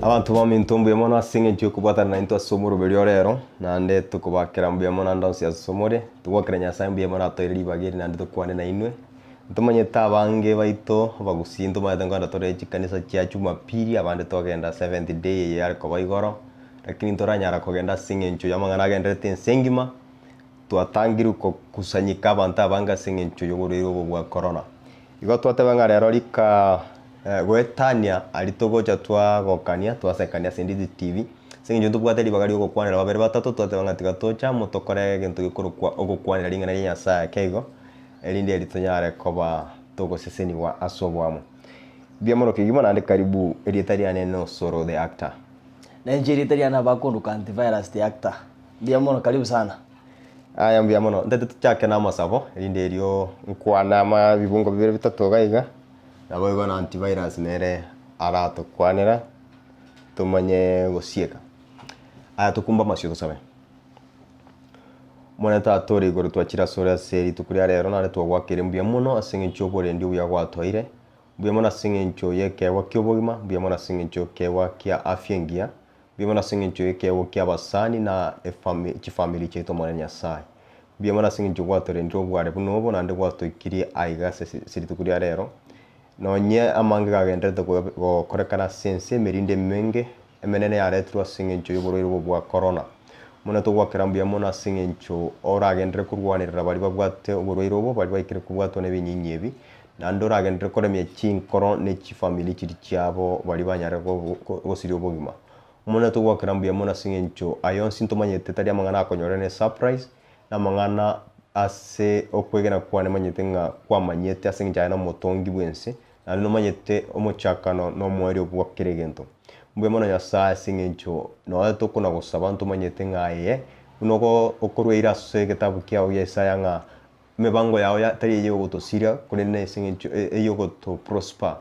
Abanto baminto mbuya mono ase eng'encho y'okobwatana naintwe ase omoroberi o rero, naende tokobakera mbuya mono ande onsi ase more, togwakera Nyasae mbuya mono atoeire ribaga eri naende tokwane nainwe. Ntomanyete abange baito abagusii ntomanyete nkogenda tore chikanisa chia jumapili abande twagenda seventh day eye yare koba igoro, lakini ntoranyara kogenda ase eng'encho y'amang'ana agenderete ense engima, twatangirwe kokusanyika abanto abange ase eng'encho y'oborwaire obo bwa korona. Igo twateba ng'a rero rika goetania aria togocha twagokania twasekania ase Ndizi TV, ase eng'encho ntobwate ribaga ria ogokwanera babere batato twateba ng'a tiga toche amo tokore egento gekorokwa ogokwanera ring'ana ria Nyasaye ake igo, erinde erio tonyare koba togosesenigwa ase oboamo. Mbuya mono kegima naende karibu erieta riane Nosoro the actor. Nenche erieta riane abakonduka Antivirus the actor. Mbuya mono karibu sana. Aya mbuya mono, ntete tochake na amasabo erinde erio nkwane ama ebibungo bibere bitato iga iga, naboigo na antivirus nere aratokwanera tomanye gosieka. Aya tokumbe amasio tosabe. Omonene Tata ore igoro twachire asore ase rituko ria rero naende twagoakera mbuya mono ase eng'encho y'oborendi obuya gwatoeire, mbuya mono ase eng'encho y'ekeegwa ki'obogima, mbuya mono ase eng'encho y'ekeegwa kia afya engiya, Mbuya mono ase eng'encho y'ekeegwa ki'abasani na efami chifamiri chiaito Omonene Nyasae. Mbuya mono ase eng'encho gwatorendire obware buna obo naende gwatoikirie aiga ase ase rituko ria rero. Nonye amange gagendererete gokorekana ase ense emerinde emenge emenene yaretirwe ase eng'encho y'oborwaire obo bwa korona. Buna togoakera mbuya mono ase eng'encho oragenderere korwanerera baria babwate oborwaire obo, baria baikire kobwatwa nebinyinyi ebi, naende oragenderere koremia chinkoro ne chifamiri chiria chiabo baria banyarire gosiria obogima. Buna togoakera mbuya mono ase eng'encho aya onsi ntomanyete tari amang'ana akonyorera ne surprise, na amang'ana ase okwegena kwane manyete ng'a kwamanyete ase eng'encho aye nomotongi bw'ense, naende nomanyete omochakano na omoerio bwa kera egento. Mbuya mono Nyasae ase eng'encho nonya tokona gosaba ntomanyete ng'a aye buna ogo okorwa ase egetabu kiao gia Isaya ng'a emebango yao ya tari eyogotosiria korende nase eng'encho eyogoto prosper.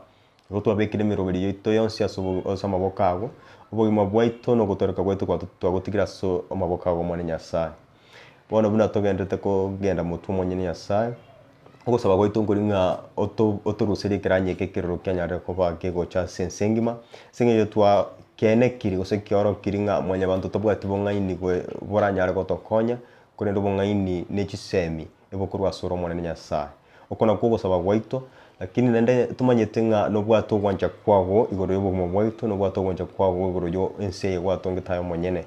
Igo twabekire emeroberi yaito yonsi ase obo ase amaboko ago, obogima bwaito na ogotoreka gwaito gwato twagotigire ase amaboko ago Omonene Nyasae. Bono buna togenderete kogenda motwe omonyene Nyasae, ogosaba gwaito nkori ng'a oto otoruserie ekeranya eke ekeroro kianyarire koba kegocha ase ense engima, ase eng'encho twa kiaenekiri gose kiaorokiri ng'a mwanyabanto tobwati bong'aini goe boranyare gotokonya, korende obong'aini ne chisemi ebokorwa asore Omonene Nyasae. Oko nakwo ogosaba gwaito, lakini naende tomanyete ng'a nobwate ogwancha kwago igoro y'obogima bwaito, nobwate ogwancha kwago igoro y'ense eye gwatongete aye omonyene.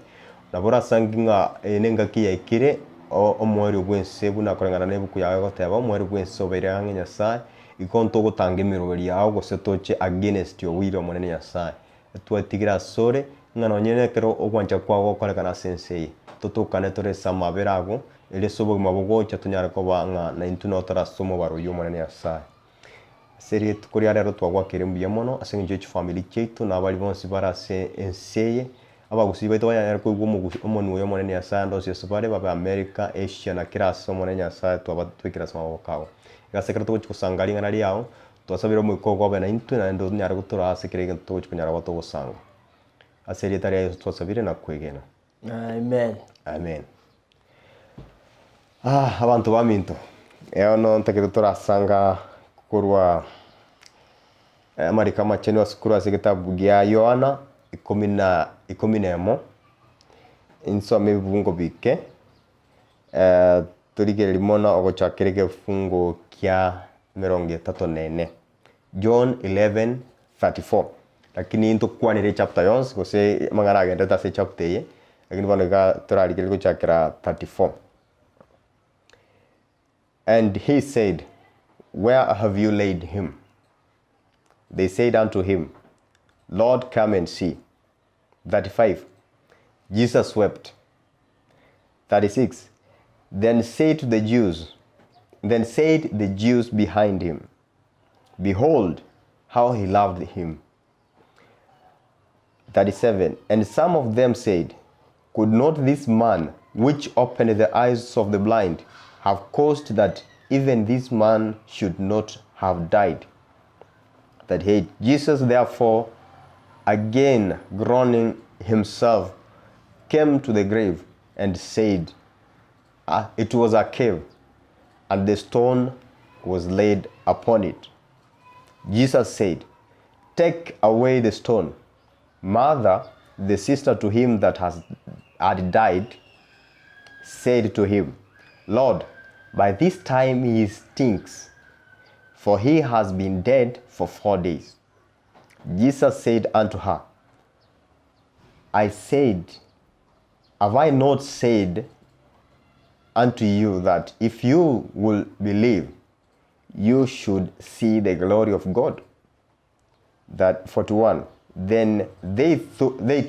Nabo orasangi ng'a eye nengaki yaikire omoerio bw'ense buna koreng'ana n'ebuku yao egoteba, omoerio bw'ense obeire ang'e Nyasae, igo ntogotanga emeroberi yao gose toche against your will Omonene Nyasae. Twatigire asore, ng'a nonye nekero ogwancha kwao gokorekana ase ense eye, totokane tore ase amabera ago, erio ase obogima bogocha tonyare koba ng'a naintwe nao tore ase omobaro oyio Omonene Nyasae. Ase rituko ria rero twagwakeire mbuya mono ase eng'encho ye chifamiri chiaito na abaria bonsi bare ase ense eye, abagusii baito banyare koigwa omogusi omonwa oyo Omonene Nyasae ande onsi ase bare, babe America, Asia na kera ase Omonene Nyasae twabatwekire ase amaboko ao. Iga ase ekero togochia gosanga ring'ana riao, Twasabire Omoika ogo obe naintwe, naende onyare gotoraa ase kera egento togochia konyara goba togosanga. Ase erieta ria Yeso twasabire na kwegena. Amen. Amen. Ah, abanto baminto, bono ntagete torasanga korwa amariko amachenu ase korwa ase egetabu gia Yohana ikomi na ikomi na emo, insome ebibungo bike. Torigererie mono ogochakera egefungo kia emerongo etato na ene, John 11:34. Lakini ntokwanere echapter yonsi gose amang'ana agenderete ase echapter eye, lakini bono iga torarigererie gochakera 34. And he said, Where have you laid him? They said unto him, Lord, come and see. 35 Jesus wept. 36 Then said the Jews, then said the Jews behind him, Behold, how he loved him. 37 And some of them said, Could not this man, which opened the eyes of the blind, have caused that even this man should not have died? 38 Jesus therefore, again groaning himself, came to the grave and said, ah, It was a cave, and the stone was laid upon it. Jesus said, Take away the stone. Martha, the sister to him that has, had died, said to him, Lord, by this time he stinks, for he has been dead for 4 days. Jesus said unto her, I said, Have I not said unto you that if you will believe, you should see the glory of God? That 41. Then they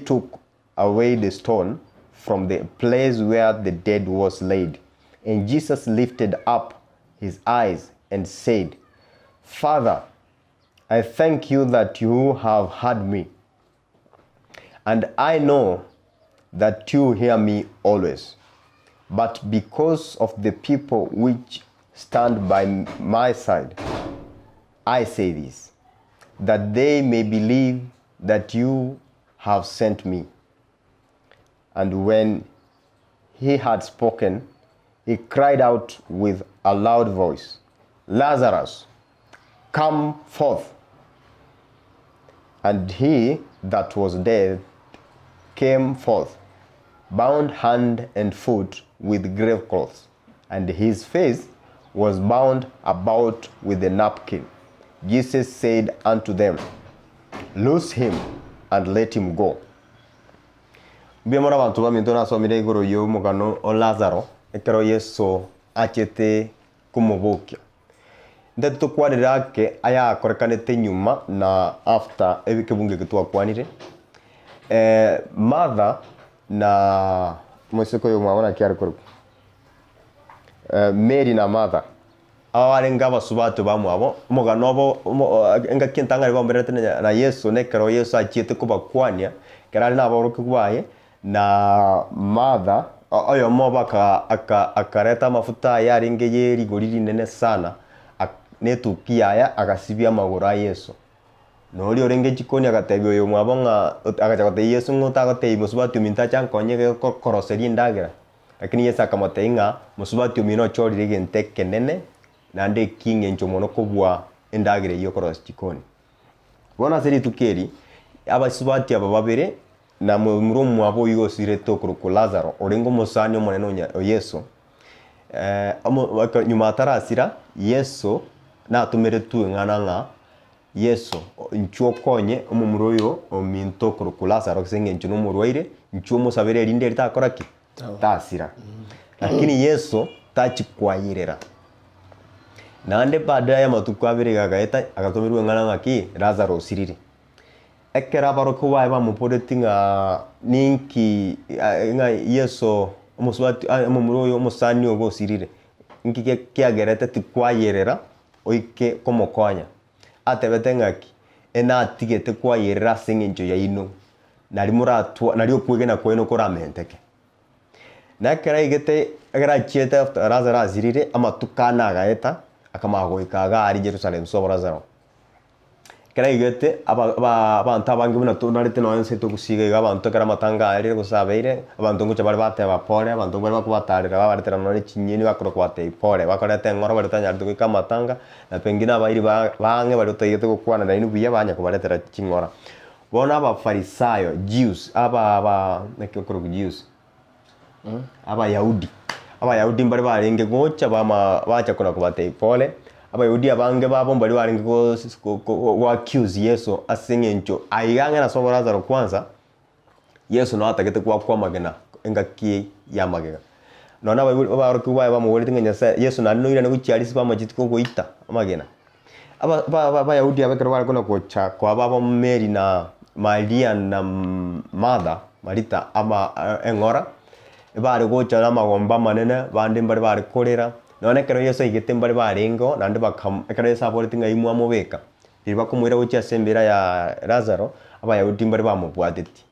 took away the stone from the place where the dead was laid. And Jesus lifted up his eyes and said, Father, I thank you that you have heard me. And I know that you hear me always. But because of the people which stand by my side, I say this, that they may believe that you have sent me. And when he had spoken, he cried out with a loud voice, Lazarus, come forth. And he that was dead came forth, bound hand and foot with grave clothes, and his face was bound about with a napkin. Jesus said unto them, Loose him and let him go. Mbuya mono abanto baminto nasomire igoro y'omogano o Lazaro ekero Yeso achete komobokia. Ntari tokwanere ake ayakorekanete nyuma na after ekebungo eke twakwanire. Martha na moiseke oyo omwabo naki are korokwa? Mary na Martha, aba barenge abasubati bamwabo, omogano obo omo engaki entang'ani baumbererete na Yeso na ekero Yeso achiete kobakwania, ekero are na aborokigwa baye, na Martha, oyomo obo aka aka akareta amafuta aye arenge ye rigori rinene sana, ak na etuki yaye agasibia amagoro a Yeso. Na oria orenge chikoni agatebia oyomwabo ng'a agacha gotebia Yeso ng'a otagotebia mosubati ominto ache ankonye iga koroseria endagera. Lakini Yeso akamotebia ng'a mosubati omino ochorire egento ekenene naende ekieng'encho mono kobua endagera eyio okorosia chikoni. Bono ase rituko eri, abasubati aba babere na momura omwabo oyio osirete okorokwa Lazaro, orenge omosani omonene o nya o Yeso, omo eke nyuma atarasira, Yeso natomeretwe eng'ana ng'a Yeso, inchuo okonye omomura oyo ominto okorokwa Lazaro ase eng'encho nomorwaire, inchuo omosabere erinde ere takora ki? Tasira. Lakini Yeso tachi kwayerera. Naende baada y'amatuko abere iga agaeta, agatomerwa eng'ana ng'aki? Lazaro osirire. Ekero abarokigwa baye bamoboretie ng'a ninki ng'a Yeso omosubati omomura oyo omosani ogo osirire, inki kiagerete tikwayerera oike komokonya? Atebete ng'aki, Enatigete kwayerera ase engencho yaino, nari moratwa nari okwegena kwaino koramenteke. Na ekero aigete ekero achiete after Lazaro asirire, amatuko ane agaeta, akamanya goika iga aria Jerusalem sobo Lazaro. Ekero aigete aba aba abanto abange buna tonarete nonye nse togosiga iga abanto ekero amatanga aerire gose abeire, abanto ngocha bare bateba pore, abanto mbare bakobatarera babaretera nonye chinyeni bakora kobatebia pore, bakoreta eng'ora baria otanyarete goika amatanga, na pengine abairi ba baang'e baria otaigete gokwana nainwe buya banya kobaretera ching'ora. Bono Abafarisayo, Jews, aba aba naki okorokwa Jews? Abayahudi, Abayahudi mbare barenge gocha bama bacha kona kobatebia pole, Abayahudi abange babo mbaria barenge gos go go accuse Yeso ase eng'encho aiga ang'e nase obo Lazaro kwanza, Yeso nabo atagete goakwa amagena engaki ya amagega. Nonya abaibori abaorokigwa baye bamoboretie ng'a Nyasaye Yeso naende noirane gochia aria ase bamacheti kogoita amagena. Aba ba Abayahudi aba ekero bare kona gocha koa baba Mary na Maria na Martha, Marita ama eng'ora, ebare gocha na amagombo amanene, bande mbare bare korera, nonya ekero Yeso aigete mbare barengeo naende bakam ekero Yeso aboreti ng'ai mwamobeka, riria bakomoira gochia ase embera ya Lazaro, Abayahudi mbare bamobwateti.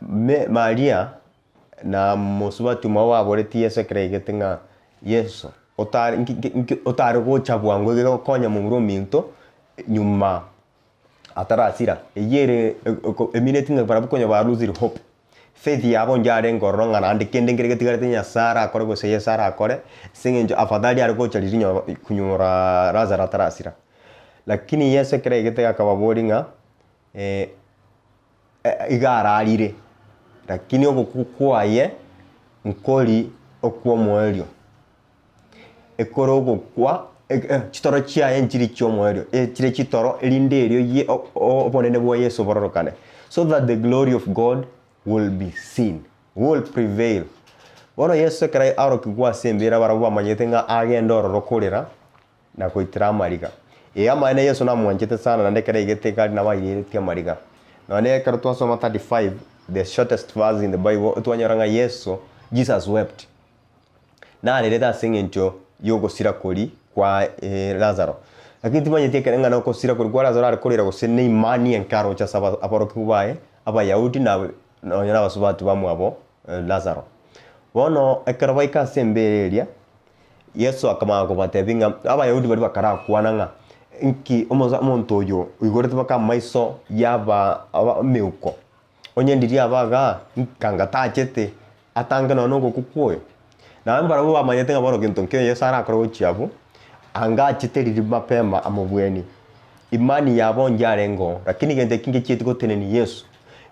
Me Maria Na mosubati omwabo baboretie Yeso ekero aigete ng'a Yeso, otare nki nki nki otare gocha bwango iga gokonya momura ominto nyuma atarasira. Eyio ere eko emineti ng'a barabwo konya ba losire hope. Faith yabo njarenge ororo ng'a naende kende nkere getigarete Nyasaye arakore gose Yeso arakore, ase eng'encho afadhali are gocha riria nyo konyora Lazaro atarasira. Lakini Yeso ekero aigete akababoria ng'a. Iga ararire, lakini ogokwa kwaye nkori okw'omoerio. Ekore ogokwa chitoro chiaye nchiri chi'omoerio, echire chitoro erinde erio ye obonene bwa Yeso bororokane. So that the glory of God will be seen, will prevail. Bono Yeso ekero aorokigwa ase embera barabwo bamanyete ng'a agende ororo korera, na goitera amariga. Ee, amaene Yeso namwanchete sana naende ekero aigete iga aria nabo aireretie amariga. Nonye ekero twasoma 35, the shortest verse in the bible, etwanyora ng'a Yeso, Jesus wept. Narerete ase eng'encho y'ogosira koria kwa Lazaro. Lakini timanyeti ekere ng'a nokosira koria kwa Lazaro are korera gose ne imani enke aroche ase aborokigwa baye, Abayahudi na nonya na abasubati bamwabo Lazaro. Bono ekero baika ase embera eria, Yeso akamanya kobatebia ng'a Abayahudi baria bakarakwana ng'a inki omosa omonto oyo oigorete mpaka amaiso yaba aba emeuko, onye ndiria aba igaa, kanga tachete atange nonya na ogokwa kwa oyo. Naende mbarabwo bamanyete ng'a bono gento nkeiyo Yeso arakore gochia abwo, anga achete riria mapema amobwenie. Imani yabo njarenge oo, lakini gento eki ngechieti gotenenia Yeso.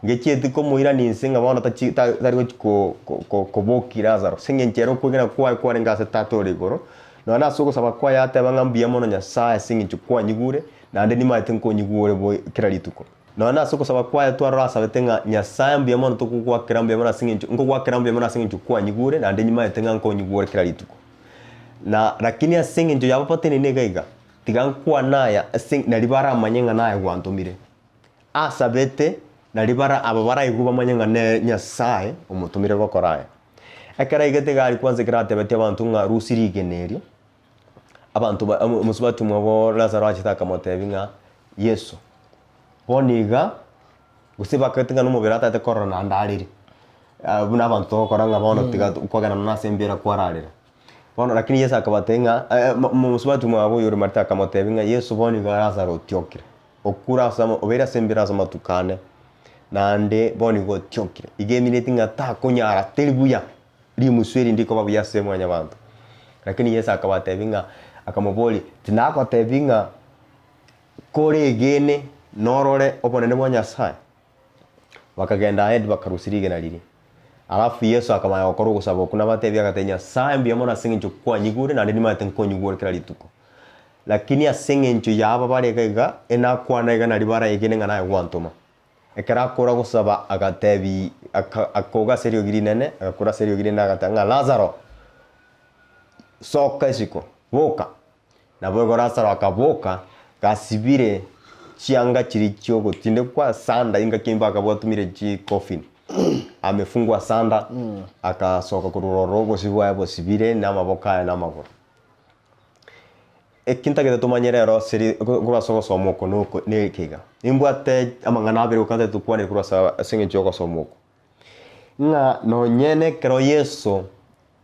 Ngechieti komoirania inse ng'a bono tachi tari gochi ko ko kobokia Lazaro, ase eng'encho ere okwegena kwaye kwarenge ase Tata ore igoro, nonya na ase ogosaba kwaye ateba ng'a mbuya mono Nyasaye ase eng'encho kwanyigure, naende nimanyete nkonyigwa ore bo kera rituko. Nonya na ase ogosaba kwaye twarora asabete ng'a Nyasaye mbuya mono tokogoakera mbuya mono ase eng'encho nkogoakera mbuya mono ase eng'encho kwanyigure, naende nimanyete ng'a nkonyigwa ore kera rituko. Na lakini ase eng'encho yabo batenene iga iga, tiga nkwane aya ase nari baramanye ng'a naye gwantomire. Asabete, nario bara aba baraigwe bamanye ng'a ne Nyasae omotomire gokora aya. Ekero aigete iga aria kwanza ekero atebetie abanto ng'a rusia rigena erio, abanto ba omo omosubati omwabo Lazaro achete akamotebia ng'a Yeso, bono iga, gose bakagete ng'a nomobere atagete korora naende arere, buna abanto togokora ng'a bono tiga kwagenda nonya ase embera kwararera. Bono lakini Yeso akabatebia ng'a omosubati omwabo oyore Martha akamotebia ng'a Yeso bono iga Lazaro otiokire. Okure ase obeire ase embera ase amatuko ane, naende bono igo otiokire. Iga emineti ng'a takonyara, teri buya, rimusu eri ndikoba buya ase mwanyabanto. Lakini Yeso akabatebia ng'a, akamoboria, tinagotebi ng'a koregene norore obonene bwa Nyasaye? Bakagenda ahead bakarusia rigena riria. Alafu Yeso akamanya gokora ogosaba okwo nabatebie agatebia Nyasaye mbuya mono ase eng'encho kwanyigure naende nimanyete nkonyigure kera rituko. Lakini ase eng'encho y'aba bare iga iga, enakwana iga nario baraegene ng'a naye gwantoma. Ekero akora gosaba agatebi aka akoga ase eriogi rinene, agakora ase eriogi rinene agateba ng'a Lazaro, soka isiko, boka. Naboigo Lazaro akaboka, gasibire chianga chiria chi'ogotindekwa, sanda engaki eyio bakabwatumire chicoffin, amefungwa sanda, akasoka korwa ororo obosio bwaye bosibire na amaboko aye na amagoro. Eki ntagete tomanye rero ase ri korwa ase ogosoma oko noko neke iga, nimbwate amang'ana abere goka ntagete tokwane korwa ase ase eng'encho ya ogosoma oko, ng'a nonye na ekero Yeso,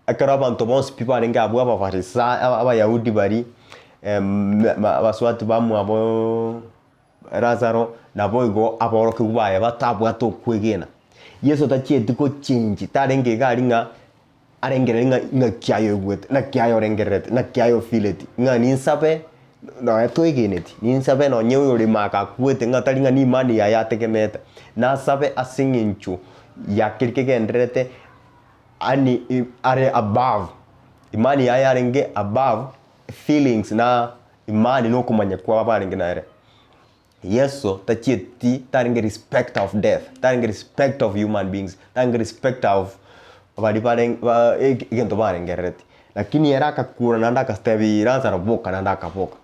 ekero abanto bonsi pi barenge abwo abafarisai aba abayahudi baria abasubati bamwabo Lazaro, naboigo aborokigwa baye batabwate okwegena. Yeso tachieti gochengi, tarenge iga aria ng'a arengereria ng'a ng'aki aye oigwete, naki aye orengerereti, naki aye ofeeleti, ng'a ninsabe nonya twegeneti, ninsabe nonye oyore maka akwete ng'a tari ng'a nimani yaye ategemeete, nasabe ase eng'encho ya keria kegendererete ani are above, imani yaye yarenge above feelings na imani na okomanya kwabo barenge nere. Yeso tachieti tarenge respecter of death, tarenge respecter of human beings, tarenge respecter of baria bare ba egento barengerereti. Lakini ere agakura naende agatebi Lazaro boka naende akaboka.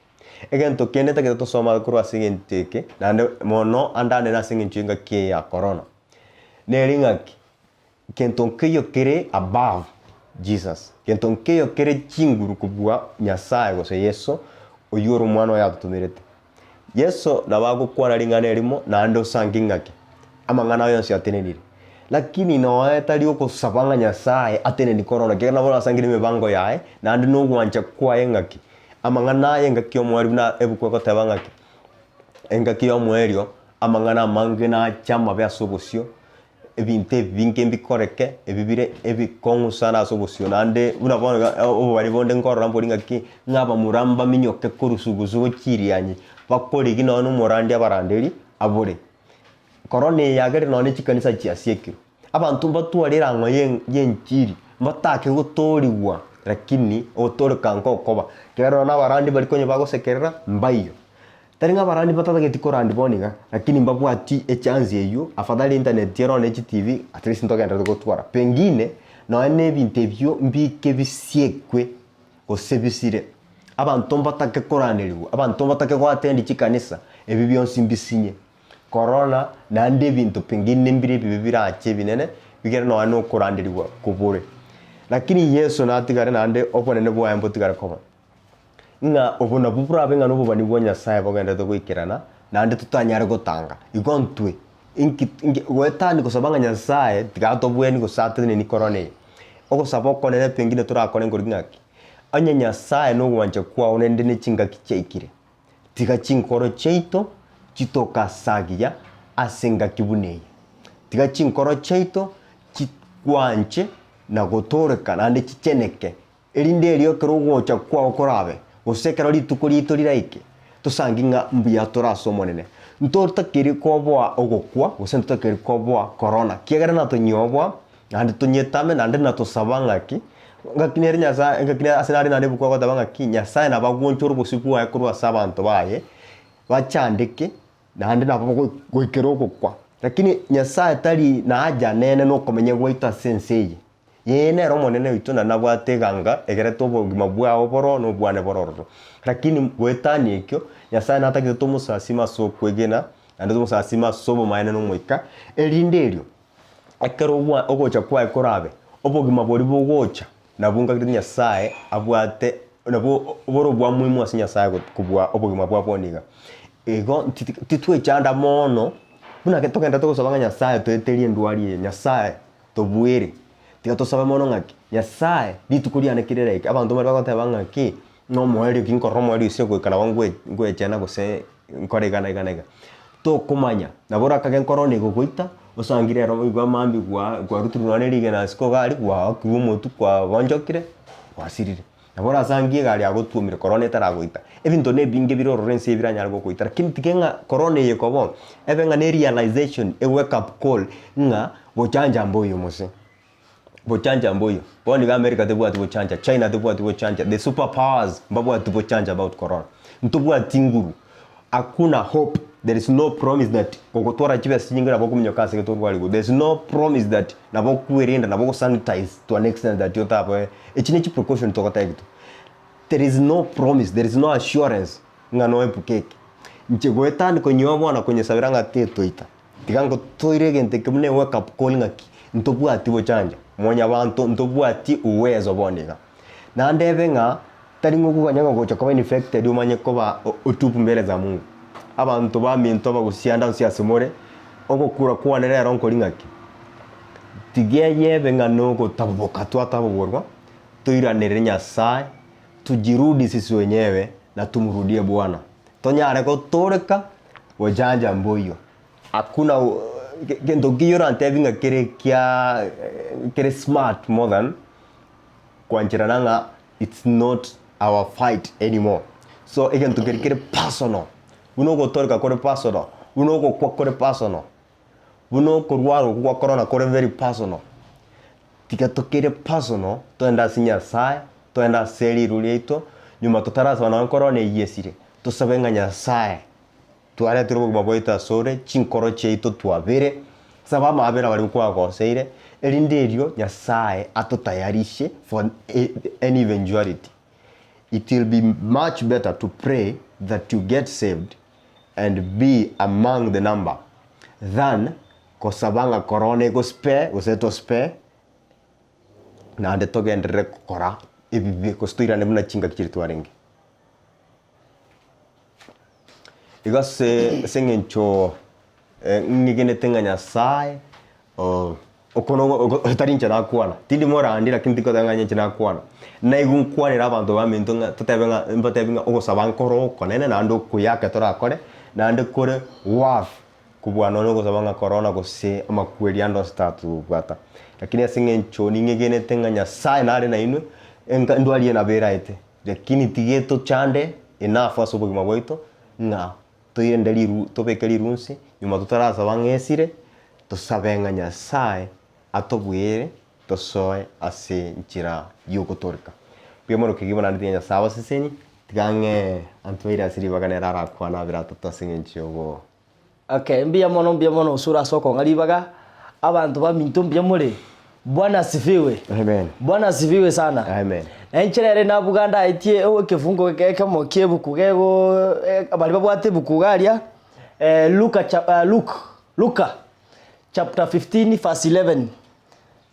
Egento kende ntagete tosome korwa ase egento eke naende mono ande ande nase eng'encho y'engaki eye ya korona, neri ng'aki Gento nkeiyo kere above Jesus, gento nkeiyo kere chinguru kobua Nyasae gose Yeso, oyio ore Omwana oye atotomerete. Yeso nabo agokwana ring'ana erimo naende osange ng'aki amang'ana aye onsi atenenire. Lakini noe tari ogosaba ng'a Nyasae ateneni korona ekiagera nabo orasangire emebango yaye naende na ogwancha kwaye ng'aki amang'ana aye engaki y'omoerio buna ebuku egoteba ng'aki engaki y'omoerio amang'ana amange nache amabe ase obosio. Ebinto ebinge mbikoreke, ebi bire ebikong'u sana ase obosio, naende buna bono iga obobari bonde nkorora mbori ng'aki, ng'a abamura mbaminyoke korwa sugusu gochia irianyi, bakorigia nonye na omorandia abaranderi abore. Korona eye yagerire nonya ne chikanisa chiasiekirwe. Abanto mbatware erang'o y'enchiri, mbatake gotoorigwa, lakini ogotooreka nkokoba. Ekiagera nonya na abarandi baria konya bagosekerera, mbaiyo. Tari ng'a abarandi batatageti korandi bono iga, lakini mbabwati echance eywo, afadhali internet ere one chitivi, at least ntogenderete gotwara. Pengine, nonya na ebinto ebio mbike bisiekwe gose bisire, abanto mbatake koranderigwa, abanto mbatake go attend chikanisa, ebi bionsi mbisinye. Korona, naende ebinto pengine mbire ebibe birache ebinene, bigere nonya na okoranderigwa kobore. Lakini Yeso natigare naende obonene bwaye mbotigare koba. Ng'a obo nabwo borabe ng'a nobobani bwa Nyasae bogenderete goikerana, naende totanyare gotanga. Igo ntwe, inki inki goetani gosaba ng'a Nyasae tiga atobweni gose ateneni korona eye. Ogosaba okonene pengine torakore nkori ng'aki, onye Nyasae nogwancha kwao naende ne chingaki chiaikire, tiga chinkoro chiaito chitokasagia ase engaki buna eye. Tiga chinkoro chiaito chikwanche na gotooreka naende chicheneke Erinde erio ekero ogocha kwao korabe, gose ekero rituko riaito riraike, tosange ng'a mbuya tore ase Omonene. Ntotakeire koboa ogokwa, gose ntotakeire koboa korona, kiagera natonyioboa, naende tonyetame, naende natosaba ng'aki, ng'aki nere Nyasae ng'aki ase nare naende ebuku egoteba ng'aki, Nyasae nabo agoonchora obosio bwaye korwa ase abanto baye, bachandeke, naende nabo goikera ogokwa. Lakini Nyasae tari na haja nene nokomenya gwaito ase ense eye. Yee, nere Omonene oito na nabwate eganga egerete obogima bwao boro na obwane bore ororo. Lakini goetania ekio, Nyasae natagete tomosasime ase okwegena, naende tomosasime ase obomaene na Omoika, erinde erio, ekero ogwa ogocha kwaye korabe, obogima boria bogocha nabwo nkagete Nyasae abwate nabwo bore obwa muhimu ase Nyasae kobua obogima bwa bono iga. Igo titwechanda mono, buna togenderete gosaba ng'a Nyasae toeterie endwari eye, Nyasae Tobuere. Tiga tosabe mono ng'aki, Nyasae, rituko riane ki riraike? Abanto mbare bagoteba ng'aki, nomoerio ki nkorora omoerio ase ogoika nabo ngwe ngwechena gose nkore iga na iga na iga. Tokomanya, nabo orakage nkoro nigo ogoita, osangire ero oigwe mambia gwa kwarutirwe nonye rigena isiko iga aria gwaakirwe omotwe kwagonchokire, gwasirire. Nabo orasangie egari yagotwomire korona etaragoita. Ebinto na ebinge bire ororo ense eye biranyare gokoita lakini tiga ng'a korona eye ekoba bono, ebe ng'a ne realization, e wake up call ng'a bochanja mboiyo mose, bochanja mboiyo. Bono iga America tebwati bochanja, China tebwati bochanja, the super powers mbabwati bochanja about corona. Ntobwati nguru, hakuna hope, there is no promise that gogotwara chibesa chinyinge nabo okominyoka ase gete orwarigwe, there is no promise that nabo okwerenda nabo ogosanitize to an extent that otaboe, echi ne chiprecaution togotebi tu. There is no promise, there is no assurance ng'a noepuke eke. Inche goetani konywa bono konyesabera ng'a tetoita, tiga ngotoire egento eke buna ewake up call ng'aki, ntobwati bochanja, mwanyabanto ntobwati uwezo bono iga. Naende ebe ng'a tari ng'a okoganya ng'a ogocha koba infected omanye koba otupu mbere za Mungu. Abanto baminto abagosianda onsi ase more, ogokura kwane rero nkori ng'aki? Tiga eyebe ng'a nogotaboboka twataboborwa, toiranere Nyasae, tujirudi sisi wenyewe na tumrudie Bwana. Tonyare gotooreka gochancha mboiyo. Hakuna gento kiya orantebi ng'a kere kia kere smart more than kwancherana ng'a it's not our fight anymore. So egento keria kere personal, buna ogotoreka kore personal, buna ogokwa kore personal, buna okorwara okwo gwa corona kore very personal, tiga tokere personal toende ase Nyasaye, toende ase riru riaito, nyuma totarasaba nonye corona eywo esire, tosabe ng'a Nyasaye Twaretire obogima bwaito asore, chinkoro chiaito twabere, saba amaabera baria kwagoseire, erinde erio Nyasae atotayarishe for any eventuality. It will be much better to pray that you get saved and be among the number than kosaba ng'a korona egospare gose etospare naende togenderere gokora ebibe gose toirane buna chingaki chiria twarenge. Igo ase ase eng'encho ng'egenete ng'a Nyasaye oko nogo tari inche nakwana, tindi morandi lakini tingoteba ng'a inche nakwana, naigwe nkwanere abanto baminto ng'a totebe ng'a mbatebi ng'a ogosaba nkore okonene naende okuya ake torakore, naende kore worth kobua nonya ogosaba ng'a korona gose amakweri ande onsi tatobwata. Lakini ase eng'encho ning'egenete ng'a Nyasaye nare nainwe, enka ndwari eye nabo eraete. Lakini tiga etochande enough ase obogima bwaito ng'a. Toirende riru tobeke rirunsi, nyuma totarasaba ng'a esire, tosabe ng'a Nyasaye atobuere tosoe ase enchera y'ogotooreka. Mbuya mono kegima naende tiga Nyasaye abasesenie, tiga ang'e antoire ase ribaga nere arakwane abere atato ase eng'encho y'obo. Okay, mbuya mono mbuya mono Osoro ase okong'a ribaga, abanto baminto mbuya more? Bwana asifiwe. Amen. Bwana asifiwe sana. Amen. Na inche rere nabuga ndaetie ekefungo ekemo kia ebuku gego baria babwate ebuku iga aria, Luka cha Luke, Luka chapter 15 verse 11.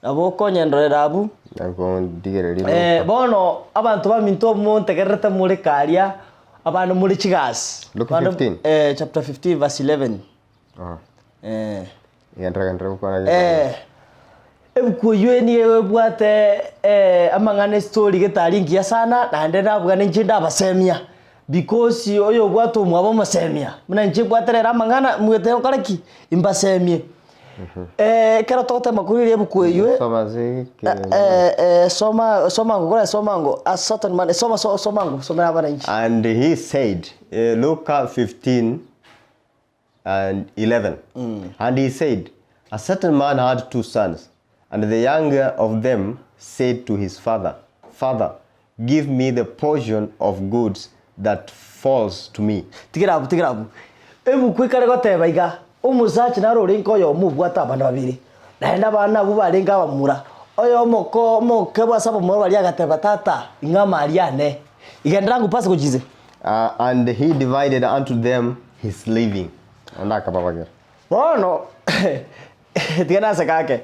Nabo okonyendorera abwo. Nabo ndigererie Luka. Bono abanto baminto montegererete more karia, abande more chigasi. Luka Abande- 15? chapter 15 verse 11. Ah. Eh. Genderera genderera gokwana Eh, ebuku eywo nigo ebwate amang'ana estori getari engiya sana, naende nabwane inche ndabasemia, because oyo obwate omwabo omosemia, buna inche mbwate rero amang'ana mwete nkore ki? Imbasemie. Ekero togotema korigereria ebuku eywo, Soma ase eke- soma soma ango kore soma ango a certain man soma so soma ango somera abananchi. And he said, eh, Luka 15 and 11. And he said, A certain man had two sons, and the younger of them said to his father, Father, give me the portion of goods that falls to me. Tigera abwo, tigera abwo. Ebuku ekare goteba iga, Omosacha naro orenge oyomo obwate abana babere, naende abana abwo barenge abamura. Oyomo ko omoke bw'ase abamura baria agateba, Tata, ing'a amari ane. Igenderera ngupase gochia inse. Uh, and he divided unto them his living. Naende akababagera. Bono, tiga naseke ake,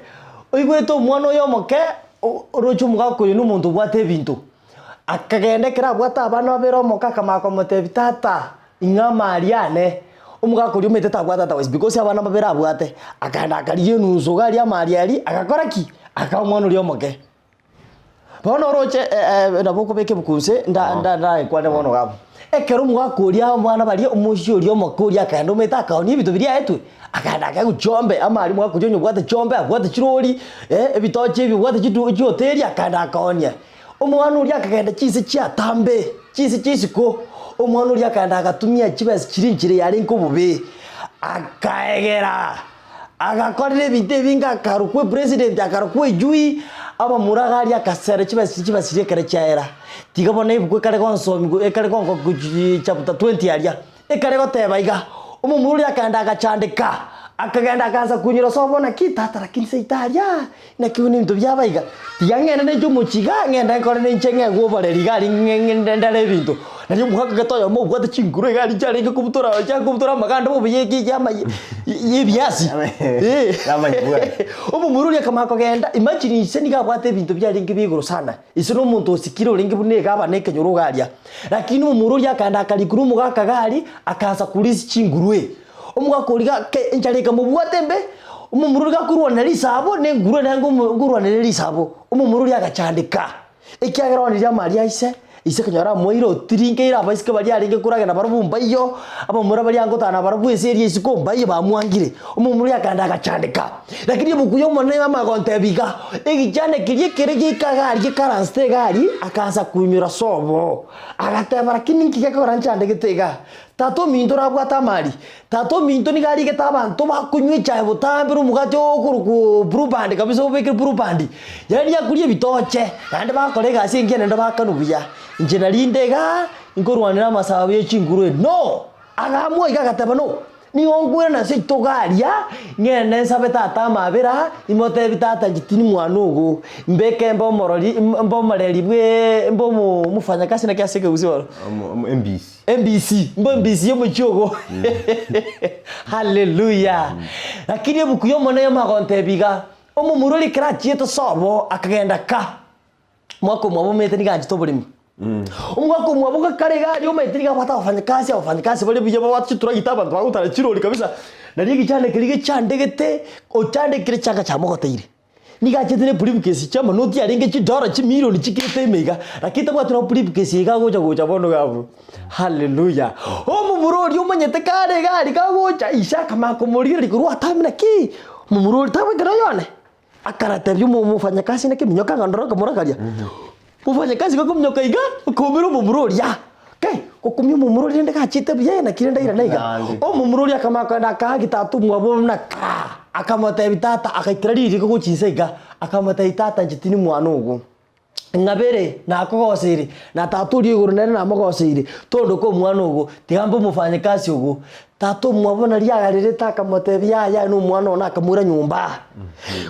oigwete omwana oyo omoke, o- oroche omogaka oyo na omonto obwate ebinto, akagenda ekero abwate abana babere omoke akamanya komotebia tata, ing'a amari ane, omogaka oria omanyete tabwate otherwise because abana babere abwate, akaenda akarigia enusu iga aria amari aria, agakora ki? Akaa omwana oria omoke. Bono oroche nabo okobeka ebuku inse nda nda ndagekwane bono iga abwo. Ekero omogaka oria abana baria omoisia oria omoke oria akaenda omanyete akaonia ebinto biria aetwe, akaenda akaegwa chiombe amari omogaka oria onye obwate chiombe abwate chirori, ebitochi ebi obwate chidu chihoteli akaenda akaonia. Omwana oria akagenda chinse chiatambe, chinse chia isiko, omwana oria akaenda agatumia chibesa chiria enchera yarenge obobe, akaegera. Agakorera ebinto ebinge akarokwa epresident akarokwa ejui, abamura iga aria akasera chibesa chibasiri ekero chiaera. Tiga bono ebuku ekare gonsomiwa ekare gongo gochi chapter 20 aria, ekare goteba iga, omomura oria akaenda agachandeka, akagenda akaansa konyora sobo naki tata lakini seito aria, naki buna ebinto biaba iga, tiga ng'ende nainche omochie igaa, ng'ende nkore nainche ng'egwe oboreri iga aria ng'e ng'e ndare ebinto. Nario omogaka gete oyomo obwate chinguru iga aria chiarenge kobutora chiarenge kobutora amaganda bobe ye ye yama ye ebiasi eh. Yamanyibwari. Omomura oria akamanya kogenda, imagine ise nigo abwate ebinto biarenge bia igoro sana, ise na omonto osikire orenge buna egabana ekenyoro iga aria. Lakini omomura oria akaenda akarikwa na omogaka iga aria, akaansa korisia chingurue. Omogaka oria gake enchara ekamobwata embe, omomura oria gakorwana risabo, na engurue naye ngomo ngorwanere risabo, omomura oria agachandeka. Ekiagera onye riria amari a ise, ise ekonyora amoeire otiringeire abaiseke baria arenge koragera nabarabwo mbaiyo, abamura baria angotana nabarabwo ense eria isiko mbaiyo bamwangire. Omomura oria akaenda agachandeka. Lakini ebuku y'Omonene yamanya gontebia iga, egichane keria ekere giaika iga aria gekaransete iga aria, akaansa koinyora sobo. Agateba lakini inki gekogera nchandegete iga? Tata ominto orabwate amari, Tata ominto nigo arigete abanto bakonywa echae botambe na omogati okorokwa blue band kabisa obekire blue band, yaani akoria ebitoche, naende bakora egasi engiya naende bakanwa buya. Inche narinde igaa, nkorwanera amasabo ye chinguru no! Agaamua iga agateba no, nigo nkoirana ase itogo aria, ng'ende nsabe tata amabera, imotebi tata inche tindi mwana ogo, mbeke mbe omorori mbe omoreri bweee mbe omo omofanyakasi naki ase ekegusii bono? Omo omo embisi. Embisi, mbe embisi y'omochie ogo. Haleluya! Lakini ebuku y'Omonene yamanya gontebia iga, omomura oria ekero achiete sobo akagenda ka, omwaka omwabo omanyete nigo anchete oboremi. Omwaka omwabo gakare iga aria omanyete nigo abwate abafanyakazi, abafanyakazi bare buya babwate chitractor abanto bagotara chirori kabisa, nario egichanda keria gechandegete, ochandekire chianga chiamogoteire. Nigo achete ne briefcase chi'amanoti arenge chidollar chimilioni chikirete ime iga, lakini tabwati no briefcase iga agocha gocha bono iga abwo. Haleluya! Omomura oria omanyete kare iga aria kagocha, ise akamanya komorigereria korwa atame naki, omomura oria tabwekire oyone. Akaratebia omo omofanyakazi naki minyoka ng'a ndore okamora karia. Omofanyakazi gakominyoka iga, akaumera omomura oria. Kai, gokumia omomura oria rende gachete buya naki rende airane iga. Naende. Omomura oria akamanya kogenda akaagi tata omwabo buna kaa, akamotebia tata, agaitera ririko gochia inse iga, akamotebia tata inche tindi mwana ogo. Ng'abere nakogoseire, na tata oria o igoro nere namogoseire, tondoke omwana ogo, tiga mbe omofanyikasi ogo. Tata omwabo naria agarerete akamotebia yaya aye nomwana one akamoira nyomba.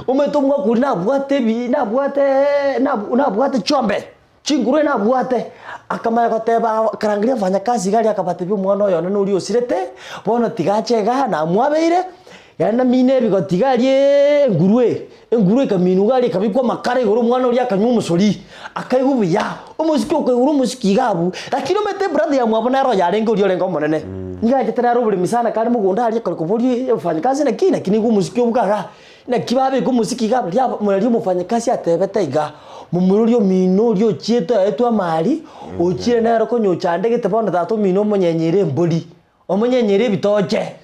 Omanyete omwaka oria nabwate ebi nabwateeee nabwate chiombe, chingurue nabwate, akamanya goteba akarangeria abafanyakazi iga aria akabatebia omwana oyo one noria osirete, bono tiga ache igaa namwabeire, Yaani namine ebigoti iga aria engurue, engurue ekaminwa iga aria ekabekwa amakara igoro omwana oria akanywa omosori, akaigwa buya, omosiki okaigwa omosiki iga abwo, lakini omanyete ebrother yamwabo nere oyarenge oria orenge omonene, nigo anchete nere oboremi sana kare mogondo aria akore koboria omofanyakazi naki naki nigo omosiki obuga igaa, naki babeka omosiki iga baria aba riria omofanyakazi atebete iga, momura oria omino oria ochiete oetwe amari, ochire nere konya ochandegete bono tata omino omonyenyere embori. Omonyenyere ebitoche,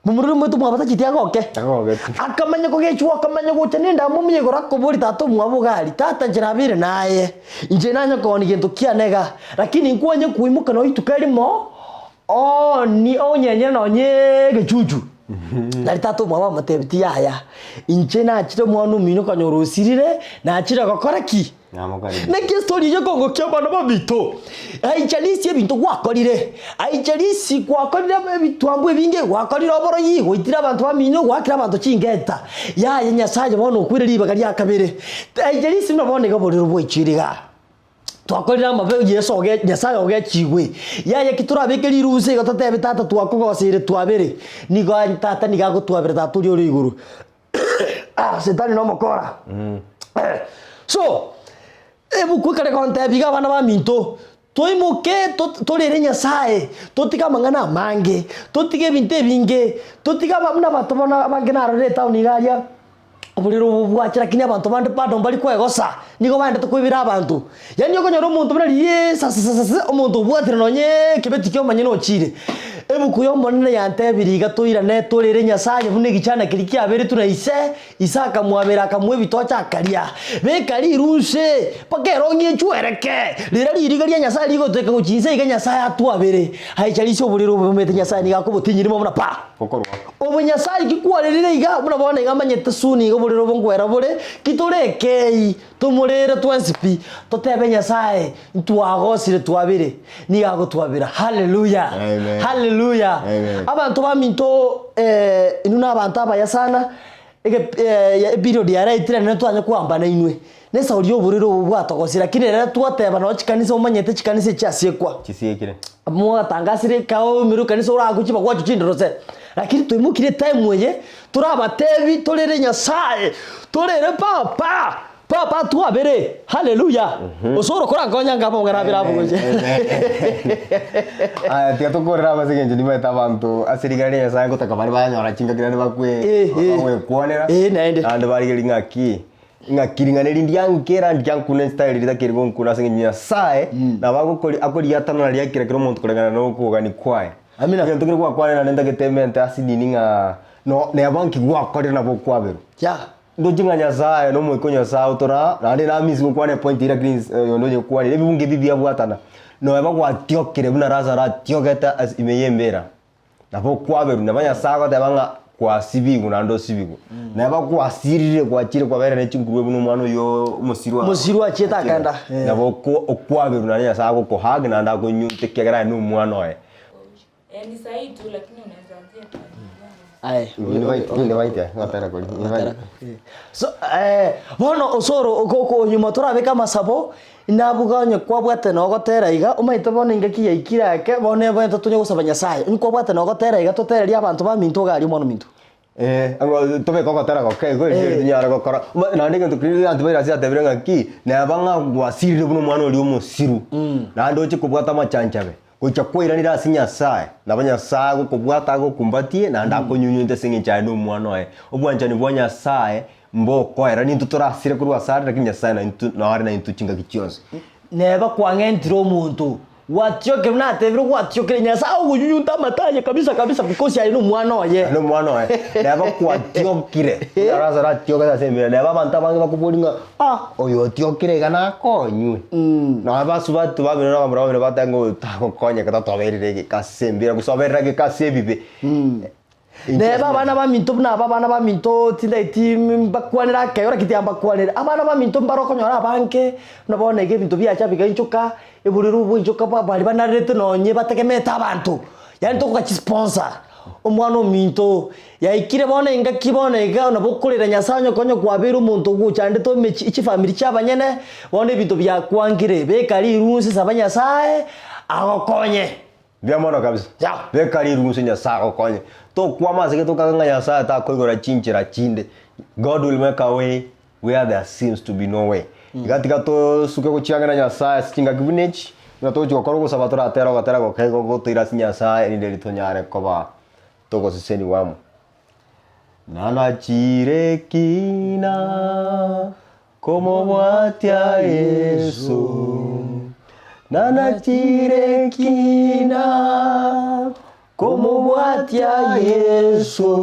momura oria omoito mwabo tacheti agoke. Agogete. Akamanya kogechwa akamanya gocha nendamwamu ya igoro akoboria tata omwabo iga aria, tata inche nabeire naye, inche nanye koonia gento kiane iga, lakini nkwanye koimoka nonya rituko erimo, oonie onyenyere nonye egechuchu. Nari tata omwabo amotebetie yaya, inche nachire omwana omino okonyora osirire, nachire gokora ki? Naki estory eye ekongokia abana baminto, haijalishi ebinto gwakorire, haijalishi gwakorire ebitwambu ebinge, gwakorire oborogi, gwaitire abanto bamino, gwakire abanto chingeta, yaya Nyasaye bono okoire ribaga ria kabere, haijalishi buna bono iga oborero bwaichire igaa, twakorire amabe Yeso oge Nyasaye ogechigwe, yaya ki torabeke rirusa iga totebe tata twakogoseire twabere, nigo tata nigo agotwabera tata oria ore igoro. Ah, setani nomokora. So, ebuku ekare gontebia iga abana baminto, toimoke to- torere Nyasaye, totige amang'ana amange, totige ebinto ebinge, totige aba buna abanto bono abange narorire etown iga aria, oborero obo bwachire lakini abanto bande bado mbari koegosa, nigo baendete koibera abanto. Yaani okonyora omonto buna riria sasasasasa omonto obwatire nonye ekebeti kia omonyene ochire. Ebuku y'Omonene yantebirie iga toirane torere Nyasaye buna egichana keria kiaberetwe na ise, ise akamwabera akamoa ebitoche akaria. Beka riruse mpaka erong'i echwereke, riria ririga ria Nyasaye rigotoika gochia inse iga Nyasaye atwabere. Aicharise oborere obobe omanyete Nyasaye nigo akobotinyia buna pa. Okorwa. Obo Nyasaye ki kwarerire iga buna bono iga amanyete soon iga oborere obo nkwera bore, ki tore ekei. Tomorere twensi pi, totebe Nyasae, ntwagosire twabire, nigo agotwabera. Haleluya! Amen. Haleluya! Amen. Abanto baminto eh, inwe na abanto abaya sana, ege eh, eperiod yaraetire nere twanye koamba nainwe. Na esauri ya oborwaire obo bwatogosire, lakini rero twateba nonye chikanisa omanyete chikanisa echiasiekwa. Chisiekire. Mwatangasire ekao oimire ekanisa orakwe chibagwacho chindorose. Lakini twaimokire etime eye, Torabatebi torere Nyasae, torere Papa, Papa atwabere. Haleluya! Osoro korankonya ngaba omong'ina abere abwo gochia. Aya tiga tokorera ase eng'encho nibaete abanto ase rigana ria Nyasaye ngotaka bare banyora chingaki naende bakwe Eh, eh. bagwekwanera Eh, naende. naende barigereria ng'aki ng'aki ring'ana eri ndiankera ndiankuna estyle ritakeri gonkuna ase eng'encho Nyasaye nabo agokori akoriatanana riakera kera omonto koreng'ana na okogania kwaye. Amina. Egento keria gwakwanera naende ntagete emente ase nini ng'a no neba nki gwakorire nabo okwaberwa. Yeah. Ndoche ng'a Nyasaye na omoika o Nyasaye otoraa, naende namisi gokwana epoint eria lakini oyonde onyekwanire, ebibungo ebi biabwatana. Noeba gwatiokire buna Lazaro atiogete ase ime y'embera, nabo okwaberwa, nabo Nyasaye agoteba ng'a kwasibigwe naende osibigwe. Neba kwasirire gwachire kwabeire ne chinguru buna omwana oyio omosirwa Omosirwa achiete akaenda, eh. Nabo oko okwaberwa naende Nyasaye agokohug naende akonyunte ekiagera aye na omwana oye. Eh, ni sahi tu lakini unaweza anzia pale. Aye. Invite, invite, ngotera kori. Invite. So, eh, bono osoro oko nyuma torabeke amasabo, nabuga onye kwabwate na ogotera iga, omanyete bono engaki yaikire ake, bono ebwenerete tonya gosaba Nyasaye. Onye kwabwate na ogotera iga totererie abanto baminto iga aria omwana ominto. Eh, ang'o tobeke ogotera goke igo Eh. erio tinyara gokora. Ma- Naende egento keria abanto baire ase atebire ng'aki, neba ng'a gwasirire buna omwana oria omosiru, naende oche kobwata amachanchabe, gocha kwairanire ase Nyasaye, nabo Nyasaye agokobwata agokumbatie, naende akonyunyunte ase eng'encho aye na omwana oye. Obwanchani bwa Nyasaye mbokoera, nintwe torasire korwa asare lakini Nyasaye naintwe nare naintwe chingaki chionsi. Neba kwang'entire omonto. Gwatiokire buna natebire gwatiokire Nyasae ogonyunyunta amato aye kabisa kabisa because aye nomwana oye. Aye nomwana oye. Neba kwatiokire, buna Lazaro atiokete ase embeera, neba abanto abange bakoboria ng'a ah, oyo otiokire iga nakonywe. Nonya basubati babere na abamura babere bateba ng'a oyo tagokonyeka tatoberire egeka ase embeera gose oberire egeka ase ebibe. Neba abana baminto buna aba abana baminto tindageti mbakwanere ake ora kiti mbakwanere. Abana baminto mbare okonyora abange buna bono iga ebinto biacha bigainchoka, eborero bwainchoka ba baria banarerete nonye bategemeete abanto, yaani tokoga chisponsor. Omwana ominto, yaikire bono engaki bono iga nabo okorera Nyasaye onye konya kwabeire omonto ogochandete emechie chifamiri chia abanyene, bono ebinto biakwangire, beka rirunsi saba Nyasaye agokonye. Mbuya mono kabisa. Ya. Beka rirunsi Nyasaye agokonye. Tokwama ase getokaga ng'a Nyasaye takoigora chinchera chinde. God will make a way where there seems to be no way. Iga tiga tosuke gochia ang'e na Nyasaye ase chingaki buna echi, buna togochia gokora ogosaba toratere ogotera goke igo gotoira ase Nyasaye erinde riria tonyare koba togoseseniwa amo. Nanachire ekina Komobwatia Yeso, nanachire ekina, Komobwatia Yeso,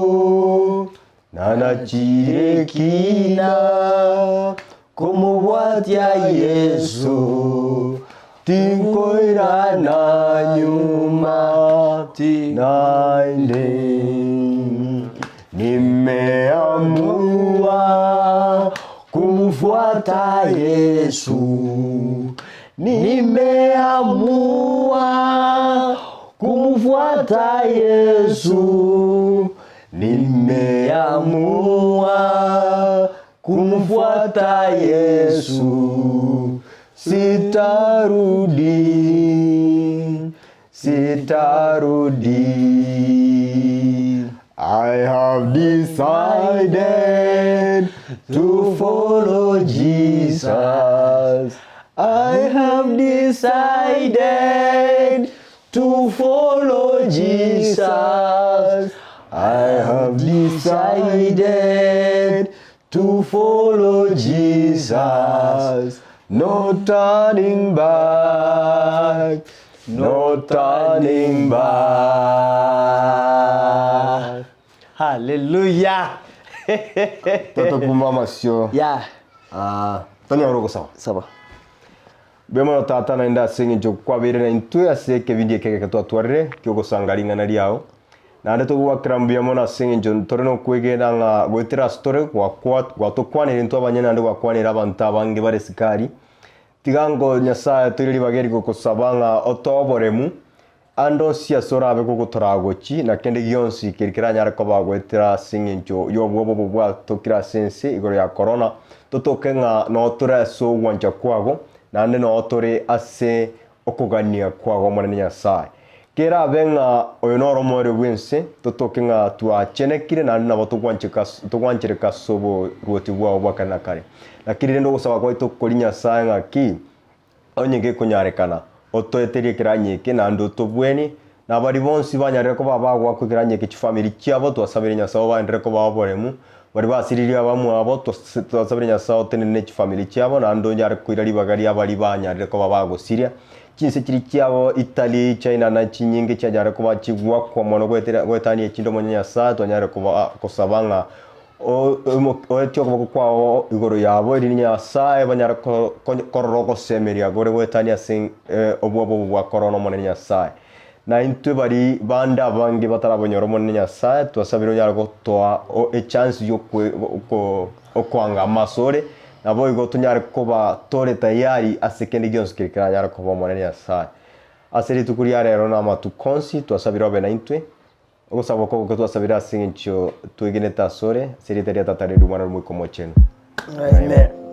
nanachire ekina, Komobwatia Yeso, tinkoirana nyuma naende. Nimeamua kumfuata Yesu, nimeamua kumfuata Yesu, nimeamua kumfuata Yesu, sitarudi Sitarudi. I have decided to follow Jesus. I have decided to follow Jesus. I have decided to follow Jesus. No turning back, no turning back. Haleluya! Totokumba amasio. Yeah. Ah, tonyore ogosaba. Saba. Mbuya mono Tata naende ase eng'encho kwabeire naintwe ase ekebindi eke egeke twatwarire ki'ogosanga ring'ana riao. Naende togoakera mbuya mono ase eng'encho ntore nokwegena ng'a goetera ase tore gwakwa gwatokwanire intwe abanyene naende gwakwanire abanto abange bare sikari. Tiga ngo Nyasaye toire ribaga eri gokosaba ng'a otoe oboremu, ande onsi ase orabe gogotoraa gochi, na kende gionsi keri keranyare koba goetera ase eng'encho y'obwoba obo bwatokire ase ense igoro ya korona, totoke ng'a noo tore ase ogwancha kwago, naende noo tore ase okogania kwago Omonene Nyasae. Kerabe ng'a oyo noro omoerio bw'ense, totoke ng'a twachenekire naende nabo togwancheka togwanchereka ase oboruoti bwao bwa kare na kare. Lakini rende ogosaba gwaito koria Nyasae ng'aki, onye gekonyarekana, otoeterie ekeranyo eke naende otobwenie, na baria bonsi banyarire koba bagoakwa ekeranyo eke chifamiri chiabo, twasabire Nyasae obaenderere kobaa oboremu, baria basiririe abamwabo, twasabire Nyasae otenene ne chifamiri chiabo, naende onyare koira ribaga ria baria banyarire koba bagosiria. Chinse chiria chiabo Italy, China na chinyinge chianyare koba chigwakwa mono goetera goetania echinde omonyene Nyasae twanyare koba kosaba ng'a oetie okoboko kwao igoro yabo erinde Nyasae banyare korora ogosemeria kore goetania ase obwoba obo bwa korona Omonene Nyasae. Na intwe baria bande abange batarabonyora Omonene Nyasae, twasabire onyare gotoa echance y'okoangama asore, naboigo tonyare koba tore tayari ase kende gionsi keria keranyare koba Omonene Nyasae. Ase rituko ria rero na amatuko onsi, twasabire obe naintwe, Ogosaba oko goke twasabire ase engencho twegenete asore, ase erieta ria Tata, na eri'Omwana, na Omoika Omochenu. Amen.